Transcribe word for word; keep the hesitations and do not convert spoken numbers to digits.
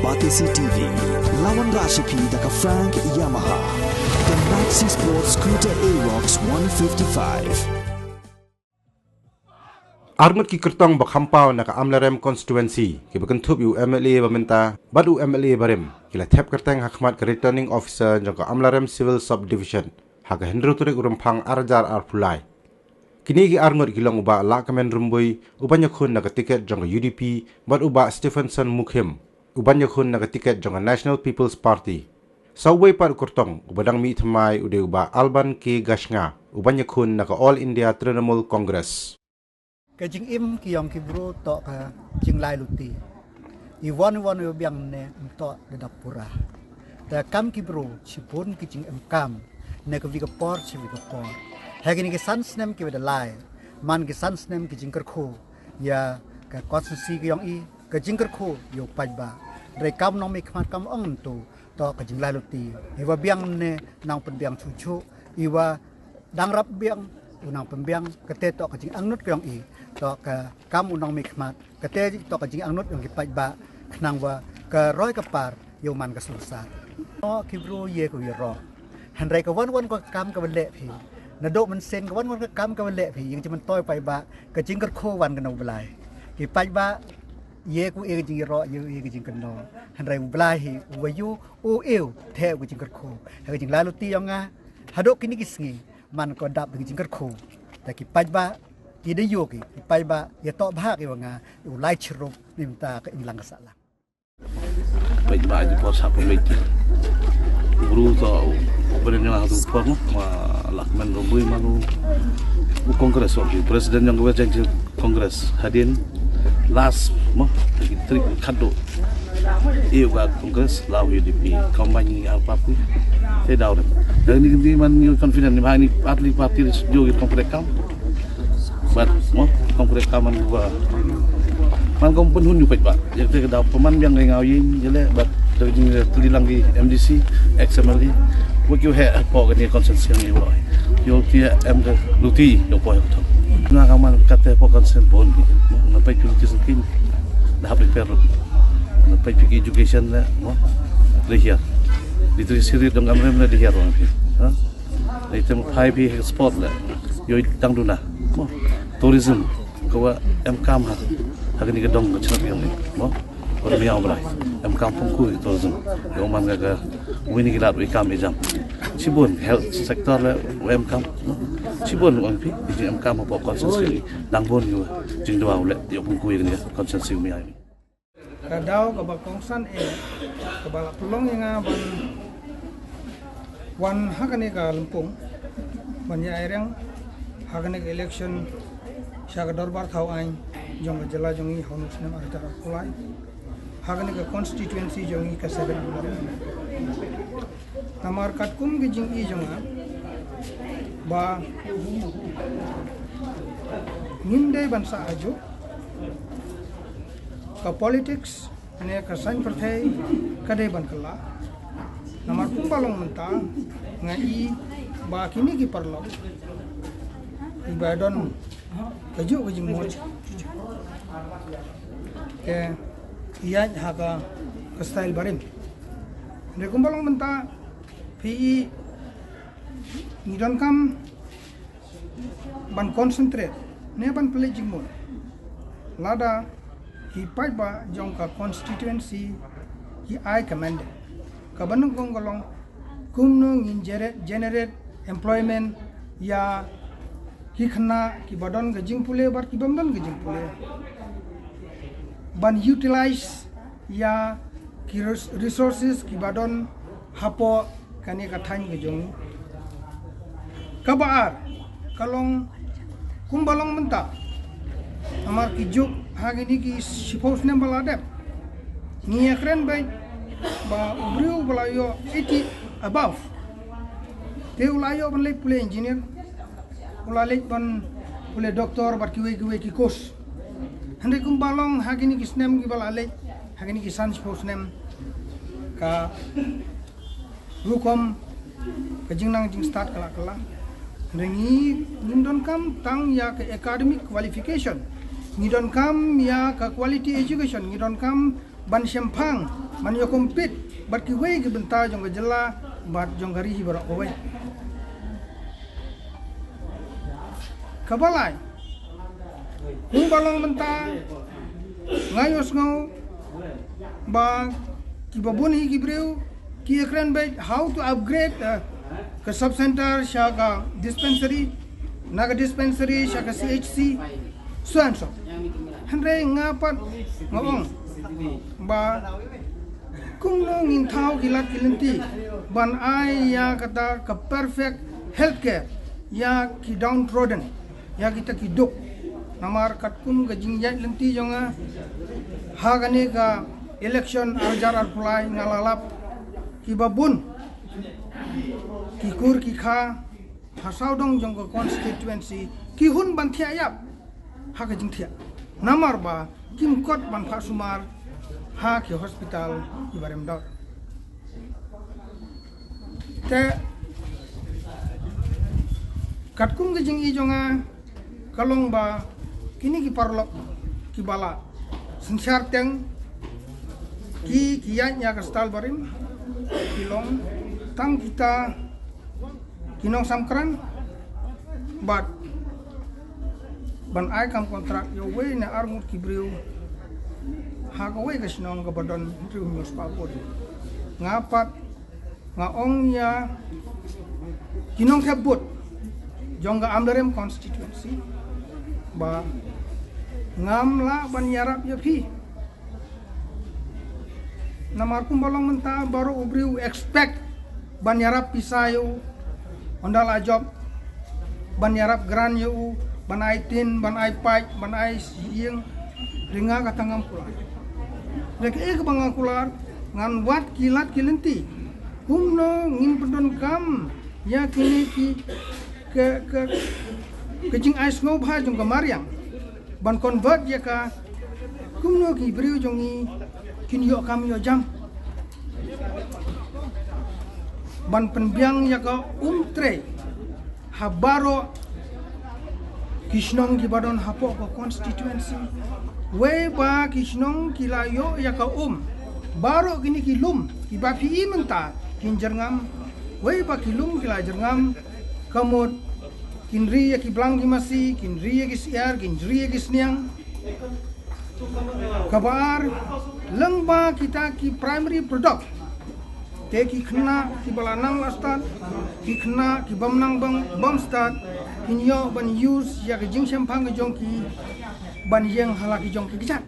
Batesi T V, lawan Rashipi da ka Frank Yamaha. The Maxi Sports Scooter Aerox one fifty-five. Arngut ki kyrtong ba kham paw na ka Amlarem constituency, ki ba kynthup ïa u M L A ba mynta bad u M L A barim, ki la thep kyrteng ha khmat ka returning officer jong ka Amlarem Civil Subdivision ha ka hynriew tarik u Rymphang ar hajar arphew lai. Kine ki arngut ki long u Bah Lahkmen Rymbui, u ban ïakhun na ka tiket jong ka U D P, bad u Bah Stephenson Mukhim, u ban ïakhun na ka tiket jong ka National People's Party. Sa uwei pat u kyrtong u ba dang mih thymmai u dei u Bah Alban K Gashnga, u ban ïakhun na ka All India Trinamool Congress. Ka jingim ki ïong ki briew toh ka jinglai luti. I wan i wan i biang ne ym toh da dap pura. Te kam ki briew shibun ki jingim kam ne ka wi ka por shi wi ka por. Ha kine ki san snem ki ba da lai, man ki san snem ki jingkyrkhu ïa ka constituency ki ïong i, ka jingkyrkhu ïa u paidbah. Hynrei kam u nongmihkhmat kam ong ntu toh ka jinglai luti. I wa biang ne nang pynbiang chuh chuh, i wa dang rap biang u nang pynbiang, kate toh ka jingangnud ka ïong i, toh ka kam u nongmihkhmat, kate toh ka jingangnud ïong ki paidbah, khnang wa ka roi ka par ïa u man ka sngewsar. Noh ki briew ïa ka ïaroh. Hynrei ka wan wan ka kam ka ba leh phi, naduh mynsiem ka wan wan ka kam ka ba leh phi, ïa ka jingmyntoi paidbah, ka jingkyrkhu wan ka na u Blai. Ki paidbah ïa ka u ïa ka jingïaroh, ïa ka u ïa ka jingkynnoh. Hynrei u Blai hi u wa ïoh u ïoh te u ka jingkyrkhu. Ha ka jinglai luti ïong nga, haduh kine ki sngi man ko dap da ka jingkyrkhu. Te ki paidbah ki da ïoh ki, ki paidbah ïa toh bha ki wa nga, u lai chirup ni mynta ka imlang ka sahlang. Paidbah ji por sa pynbeit ki. U bru to u bren nga tu por mo, ma Lahkmen Rymbui man u, u Congress, u president jong ka West Jaintia Congress hadien last mo, ki trik khadduh. Ïa u ka Congress la u U D P, combine ni ar party. Te daw dem. Dan ni ni man ni confident ni, ba ni party, party jo ki Congress kam. But mo, Congress kam man ba, man kam pynhun ïa u paidbah. Ïa te ka daw pynman biang ngi ngaw ïing ïa le, but da jing tuli lang ki M D C, ex M L A. Wa ki u heh hapoh kane ka constituency ïa u. Ïa u te em ka luti ïa u poi ha ka thong. Nga ka man kata hapoh constituency pun ki. Na peit ki luti sengking. Da hap repair. Na peit ki education le mo. Da hiar. Literacy rate dang amrem le da hiar wan phi. Ha? Dei te phai phi ha sport le. Ïoh dang duna. Mo. Tourism. Ka wa em kam ha. Ha kane ka dong ka chnat ïong ni. Mo. Ko da miaw Blai. Em kam pynku ïa ka tourism. Ïa u man ka ka wini ki lad wi kam i jam. Shibun health sector le wa em kam. Mo. Shibun wa em phi. Ïa em kam hapoh constituency. Dang bun ïa u jingduwai u le. Ïa u pynku ïa kane ka constituency u miaw. Ka daw ka ba kongsan eh, ka ba la pynlong ïa nga ban wan ha kane ka lympung, ban ïa aireng ha kane ka election sha ka dorbar thaw aiñ jong ka jylla jong ngi ha u snem ar hajar arphew lai, ha kane ka constituency jong ngi ka seven. Namar katkum ka jingïohi jong nga ba ngim dei ban sah ajuh, ka politics ne ka saiñ pyrthei ka dei ban kylla. Namar kumba long mynta nga i ba kine ki paralok i ba don kajuh ka jingmut, ki ïaid ha ka, ka style barim. Hynrei kumba long mynta phi i ngi donkam ban concentrate ne ban pynleit jingmut. Lada ki paidbah jong ka constituency ki ai ka mandate, ka ban nyngkong ka long kumno ngin generate, generate employment ïa ki khynnah ki ba don ka jingpule bad ki bym don ka jingpule, ban utilize ïa ki res-, resources ki ba don hapoh kane ka thaiñ ka jong ngi. Ka ba ar ka long kumba long mynta. Namar ki juk ha kine ki shiphew snem ba la dep, ngi ïa kren beit ba u briew ba la ïoh eighty above, te u la ïoh ban leit pule engineer, u la leit ban pule doctor bad kiwei kiwei ki course. Hynrei kumba long ha kine ki snem ki ba la leit, ha kine ki san shiphew snem, ka rukom ka jingnang jingstad ka la kylla. Hynrei ngi, ngim donkam tang ïa ka academic qualification, Ngi donkam ïa ka quality education, ngi donkam ban shemphang, ban ïa compete bad kiwei ki bynta jong ka jylla bad jong ka ri hi baroh kawei. Kaba lai, kumba long mynta, nga ïohsngew ba kiba bun hi ki briew ki ïakren beit how to upgrade, uh, ka sub center sha ka dispensary, na ka dispensary sha ka C H C, so and so. Hynrei nga pat nga ong ba kumno ngin thaw ki lad ki lynti ban ai ïa kata ka perfect healthcare ïa ki downtrodden, ïa kita ki duk. Namar katkum ka jingïaid lynti jong nga ha kane ka election ar hajar arphew lai, nga la lap kiba bun ki kur ki kha ha sawdong jong ka constituency ki hun ban thiah ïap ha ka jingthiah, namar ba kim kot ban phah sumar ha ki hospital kiba rem dor. Te katkum ka jingi jong nga ka long ba kine ki paralok kiba la synshar teng ki, ki ïaid ïa ka style barim, ki long tang kita ki nongsamkran bad ban ai kam kontrak ïa uwei ne ar ngut ki briew ha kawei ka shnong kaba don hynriew hynñiew spah vote. Nga pat nga ong ïa ki nongthep vote jong ka Amlarem constituency ba ngam lah ban ïarap ïa phi. Namar kumba long mynta baroh u briew u expect ban ïarap pisa ïa u, ynda la jop, ban ïarap grant ïa u, ban ai tin, ban ai paip, ban ai ïing. Hynrei nga kata ngam kular. Lada kaei kaba nga kular, ngan wad ki lad ki lynti kumno ngin pyndonkam ïa kine ki ka, ka, ka jingai sngewbha jong ka mariang ban convert ïa ka, kumno ki briew jong ngi kin ïoh kam ïoh jam ban pynbiang ïa ka um trei ha baroh ki shnong kiba don hapoh ka constituency. Wei ba ki shnong ki la ïoh ïa ka um, baroh kine ki lum kiba phi i mynta kin jyrngam. Wei ba ki lum ki la jyrngam, ka mut kin ri ïa ki blang ki masi, kin ri ïa ki syiar, kin ri ïa ki sniang. Kaba ar, lyngba kita ki primary product, te ki khynnah kiba la nang la stad, ki khynnah ki bym nang bym, bym stad, kin ïoh ban use ïa ka jingshemphang ka jong ki ban ïeng ha la ki jong ki kjat.